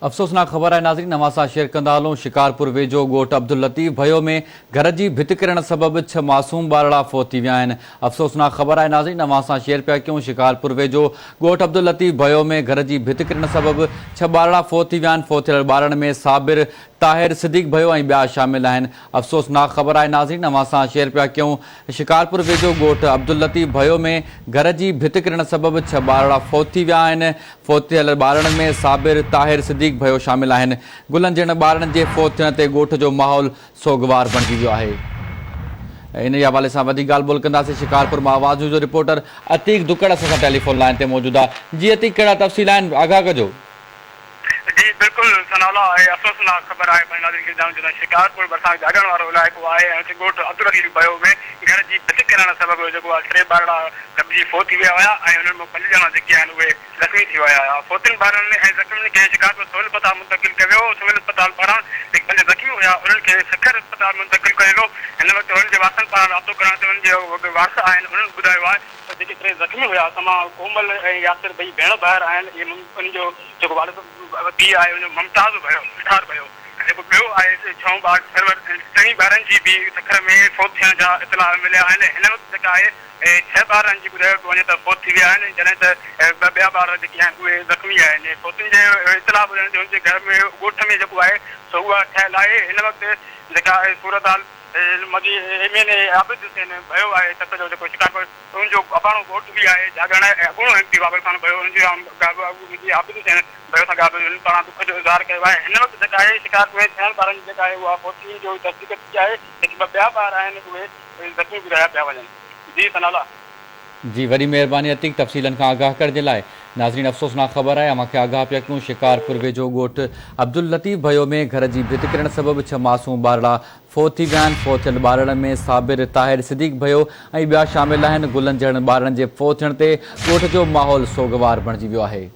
افسوسناڪ خبر آهي ناظرين اوهان سان شيئر ڪندا هلون شڪارپور ويجهو ڳوٺ عبداللطيف ڀيو ۾ گهر جي ڀت ڪرڻ سبب ڇهه معصوم ٻارڙا فوت ٿي ويا آهن افسوسناڪ خبر آهي ناظرين اوهان سان شيئر پيا ڪيون شڪارپور ويجهو ڳوٺ عبداللطيف ڀيو ۾ گهر جي ڀت ڪرڻ سبب ڇهه ٻارڙا فوت ٿي ويا آهن فوت ٿيل ٻارڙن ۾ صابر طاهر، صديق ڀيو ۽ ٻيا شامل آهن. افسوسناڪ خبر آهي ناظرين اوهان سان شيئر پيا ڪيون شڪارپور ويجهو ڳوٺ عبداللطيف ڀيو ۾ گهر جي ڀت ڪرڻ سبب ڇهه ٻارڙا فوت ٿي ويا آهن فوت ٿيل ٻارڙن ۾ صابر، طاهر، صديق ڀيو شامل آهن گلن جهڙن ٻارڙن جي فوت ٿيڻ تي ڳوٺ جو ماحول سوڳوار بڻجي ويو آهي انهي حوالي سان وڌيڪ ڳالهه ٻولهه ڪنداسين شڪارپور مان آواز نيوز جو رپورٽر عتيق دڪڙ اسان سان ٽيليفون لائين تي موجود آهي جي عتيق ڪهڙا تفصيل آهن آگاهه ڪجو. جي بلڪل ثناء الله اهي افسوسناڪ خبر آهي پنهنجي ناظرين کي ڄاڻ جو ته شڪارپور ڀرسان جاڳڻ وارو علائقو آهي ۽ اتي ڳوٺ عبدالعزيز ڀيو ۾ گهر جي ڀت ڪرڻ سبب جيڪو آهي ٽي ٻارڙا دٻجي فوت ٿي ويا هيا ۽ انهن مان پنج ڄڻا جيڪي آهن اهي زخمي ٿي ويا هيا فوتين ٻارڙن ۽ زخمين کي شڪارپور سول اسپتال منتقل ڪيو ويو سول اسپتال پاران جيڪي پنج زخمي هيا انهن کي سکر اسپتال منتقل ڪيو ويو هن وقت انهن جي وارثن پاران رابطو ڪرڻ تي انهن جي وارث آهن انهن ٻڌايو آهي ته جيڪي ٽي زخمي هيا تن مان ڪومل ۽ ياسر ٻئي ڀيڻ ڀائر آهن اهي انهن جو جيڪو والد پيء آهي ان جو ممتاز ڀيو مٺار ڀيو ۽ جيڪو ٻيو آهي ڇهون ٻار سرور ۽ ٽنهي ٻارن جي به سکر ۾ فوت ٿيڻ جا اطلاع مليا آهن هن وقت جيڪا آهي ڇهه ٻارن جي ٻڌايو پيو وڃي ته فوت ٿي ويا آهن جڏهن ته ٻه ٻيا ٻار جيڪي آهن اهي زخمي آهن فوتين جي اطلاع ٻڌڻ تي هن جي گهر ۾ ڳوٺ ۾ جيڪو آهي سو اها ٺهيل آهي هن وقت جيڪا آهي صورتحال مجي M N A Abid Hussain Bhayo آهي تڪ جو جيڪو شڪارپور ان جو اباڻو ڳوٺ به آهي جاڳڻ ۽ اڳوڻو ايم پي بابل خان ڀيو ان جي عابد حسين ڀيو سان گڏ هن پاران ڏک جو اظهار ڪيو آهي هن وقت جيڪا آهي شڪارپور ۾ ڇهن ٻارن جي جيڪا آهي اها فوتگي جو تصديق ٿي آهي جيڪي ٻه ٻيا ٻار آهن اهي زخمي ٻڌايا پيا وڃن جي ثناء الله. جي وڏي مهرباني عتيق تفصيلن کان آگاهه ڪرڻ جي لاء. ناظرين افسوسناڪ خبر آهي اوهان کي آگاهه پيا ڪيون شڪارپور ويجهو ڳوٺ عبداللطيف ڀيو ۾ گهر جي ڀت ڪرڻ سبب ڇهه معصوم ٻارڙا فوت ٿي ويا آهن فوت ٿيل ٻارڙن ۾ صابر، طاهر، صديق ڀيو ۽ ٻيا شامل آهن گلن جهڙن ٻارڙن جي فوت ٿيڻ تي ڳوٺ جو ماحول سوڳوار بڻجي ويو آهي.